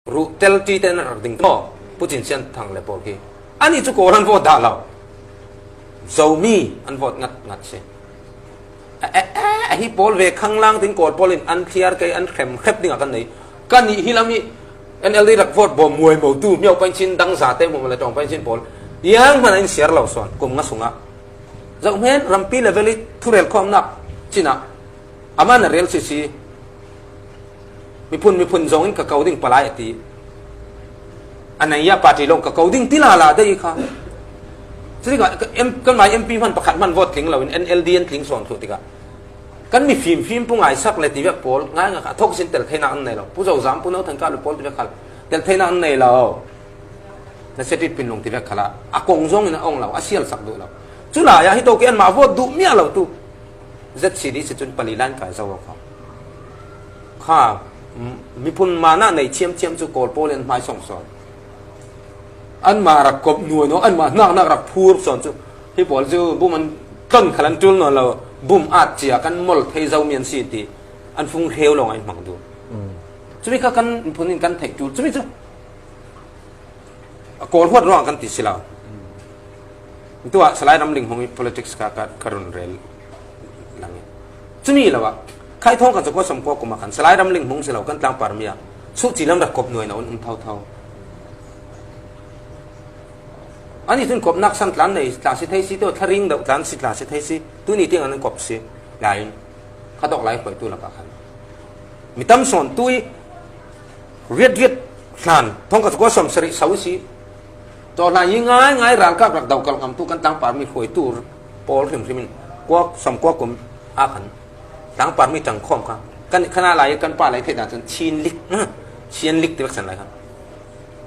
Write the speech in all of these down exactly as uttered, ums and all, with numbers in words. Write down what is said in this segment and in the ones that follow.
Ruh tel ti te na rak ding maw? Pu Cin Sian Thang le pawl khi. Anih cu Kawl an vote dah lo. Zomi an vote ngat ngat si. A, a, a, a hi pawl ve khang lang tin Kawl pawl in an thliar kei an hrem hrep ding a kan nei. Kan nih hi lam hi N L D rak vote bawm muai mo tu miau pain chin dang za te mu le tawng pain chin pawl. Yang hman in siar lo suan kum nga sungah. Zoh hmen rampi level i thurel khawmnak cina. Amah na rel sisi. Miphun miphun zongin ka ko ding palai a ti. A nai a party lawng ka ko ding ti lala dei kha. Cutikah kan mai M P hman pakhat hman vote tling loin N L D an tling sawn thluh tikah kan mi fimfim pu ngaisak le tivek pawl ngai nga kha thok sin tel theinak an nei lo. Pu Zozam Pu No Thang Kah le pawl tivek khal tel theinak an nei lo. Na setit pin lung tivek khala a kong zongin a ong lo a sialsak duh lo. Culai ah hi to ki anmah vote duh miah lo tu. Z C D si cun pali line kai zo kha. Kha miphun mana nei chiamchiam cu Kawl pawl in hmai song sawn. Anmah rak kop nuai no anmah naknak rak phur sawn cu. Hi pawl cu bum an ton khal an tul nawn lo. Bum at cia kan mol thei zo mian si ti an fung hreu lo ngai hmang duh. Cumi kha kan phun in kan theih tul cumi cu. A Kawl huat ruang kan ti si lo. Tuah Salai Ramling Hmung i politics ka ka ka run rel lang i. Cumi lo ah khai thawng kan zakua samkua kum ah khan Salai Ramling Hmung si lo kan tlangpar mi ah suhci lam rak kop nuai na un um thotho. Ani cun kop nak san tlan nei tla si thei si tuah thlaring deuh tlan si tla si thei si tuni tiang an kop si lai in. Kha dawk lai hruaitu lakah khan mi tam sawn tu i riatriat hlan thong ka kua sawm sarih so si. Taw hlan i ngai ngai ralkap rak dau kalh ngamtu kan tlangpar mi hruaitu pawl hrimhrim in kua sawm kua kum a khan tlangpar mi tang khawm kha kan khana lai kan pa lai theih dan cun chin lik, chin lik ti vek san lai khan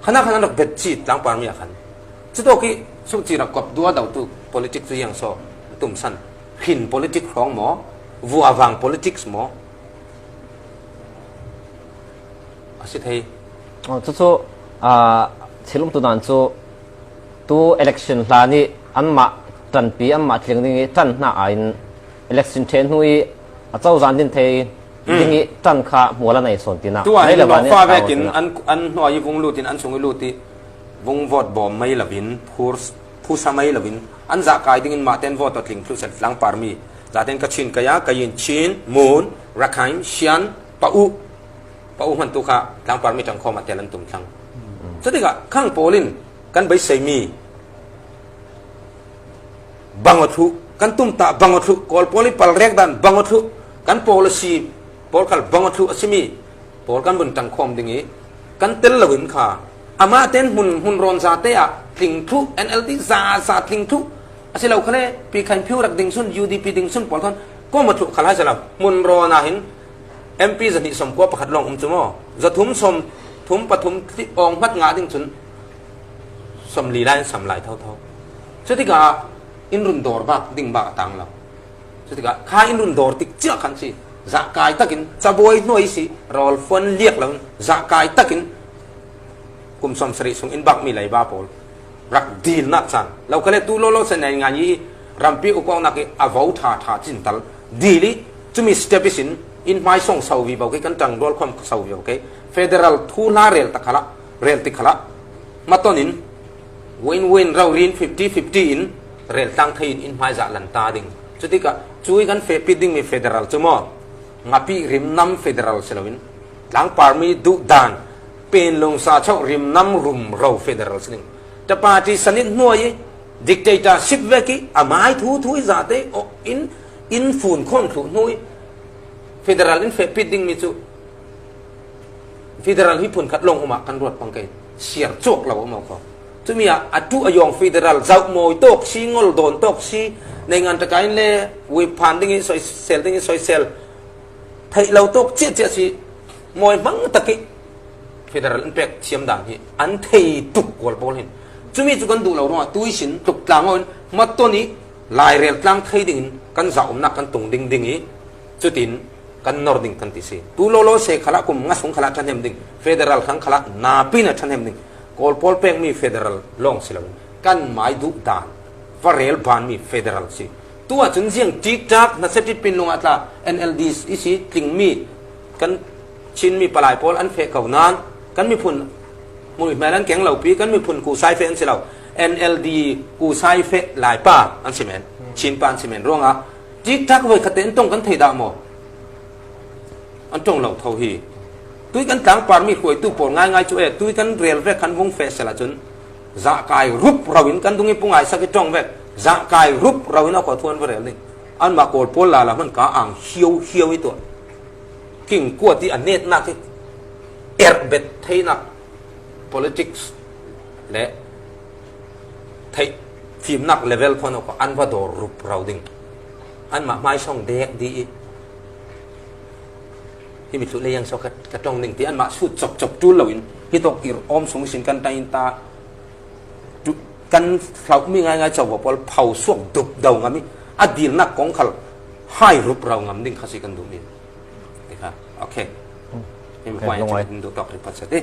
khana khan an rak bet ci tlangpar mi a khan cutawk i sukci rak kop dua dau tu politik cu iang saw tumsan. Hin politik hrawng maw? Vuavang politics maw? A si thei. Oh, cucu, ah, thil umtu dan cu tu election hlan i anmah ṭanpi, anmah tling ding i ṭan hna aiin election ṭhen hnu i a cozah din thei ding i ṭan kha hmual a nei sawn tinak. Tuah hi le van fa vekin an, an hnuai i vung lut in an sung i lut i vung vote bawm mai lovin, phur, phusa mai lovin, an zahkai dingin mahten vote a tling thluh set tlangpar mi. Zaten ka Chin kaya, ka yin Chin, Mun, Rakhine, Shan, Pau, Pau hman tu kha tlangpar mi tangkhawm a tel an tum thlang. Cutikah khang pawl in kan beisei mi bang aw thluh, kan tumtah bang aw thluh, Kawl pawl i palrek dan bang aw thluh, kan policy pawl khal bang aw thluh a simi pawl kan vun tangkhawm ding i kan tel loin kha amah ten hmun, hmun rawn zate ah tling thluh, N L D za, za tling thluh a si lo khale, Pi Khan Pyu rak ding sun, U D P ding sun pawl thawn kawm aw thluh khal hai si lo. Hmun rawn ah hin M P zahnih sawmkua pakhat lawng um cu maw? Zathum sawmthum pathum awng hmat ngah ding cun sawmli lai an sam lai thotho. Cutikah in run dawr bak ding bak a tang lo. Cutikah kha in run dawr tik ciah khan si zahkai takin cabuai hnuai si rawlfuan liak lo zahkai takin kum sawmsarih sung in bakmi leiba pawl rak dilnak caan lo khale tu lawlaw se nei ngai i rampi ukawknak i a vo ṭha ṭha cintal dil i cumi step ihsin in hmai song so vivo kei kan ṭangrual khawm so vivo kei federal thuhla rel ta khalah rel ti khalah matonin win win raurin fifty fifty in rel tlang thei in in hmai zah lan ta ding cutikah cui kan fehpit dingmi federal cu maw? Ngapi rimnam federal si loin tlangpar mi duh dan pen lungsa chauh rimnam rum ro federal si ding. Tapati sanit hnuai i dictatorship vek i a mai thu thu i zate in in fun khawm thluh hnu i federal in fehpit dingmi cu federal hi phun khat lawng umah kan ruat pang kei siar cuak lo um aw kho. Cumi ah a tuh a yawng federal zauh mawi tawk si ngol dawn tawk si nei ngan taka in le uiphan ding i soisel ding i soisel theih lo tawk ciahciah si mawi hmang tak i federal in pek thiam dan hi an thei tuk kual pawl hin cumi cu kan duh lo ruangah tuisin tluk tlang aw in hmatton i lairel tlang thei dingin kan zah umnak kan tung ding ding i cutin kan nor ding kan ti si. Tu lawlaw se khalah kum nga sung khalah ṭhahnem ding federal khang khalah napi na ṭhahnem ding Kawl pawl pekmi federal lawng si loin kan mai duh dan va rel banmi federal si. Tu ahcun ziang ṭikṭak hnasia ṭitpin lungah tla N L D i si tlingmi kan Chinmi palai pawl an feh ko nan Kan miphun muih mel an keng lopi, kan miphun kusai fe an si lo. N L D kusai fe laipa an si men, Chinpa an si men ruangah tiktak voi khatte an tong kan thei dah maw? An tong lo tho hi. Tui kan tlangpar mi khuaitu pawl ngaingai cu e, tui kan rel vek kan vung feh sela cun zahkai rup rau in kan dung i pungaisak i tong vek. Zahkai rup rau in a khuathuan va rel ding. Anmah kawl pawl lala hman ka ang hiau hiau i tuah. King kuat i a netnak i erbet theinak politics le theih fimnak level phuan awk an va dawr rup rau ding. Anmah hmaisawng dek di i himi thluh le yang sawk ka tong ding ti anmah sut copcop tul loin hitawk ir awm sung sin kan ta in ta kan hlauhmi ngaingai covo pawl phau suak dup do ngam i a dilnak kong khal hai rup rau ngam ding khasi kan duhmi. Okay. Himi point in duh tawk ri phat sa ti.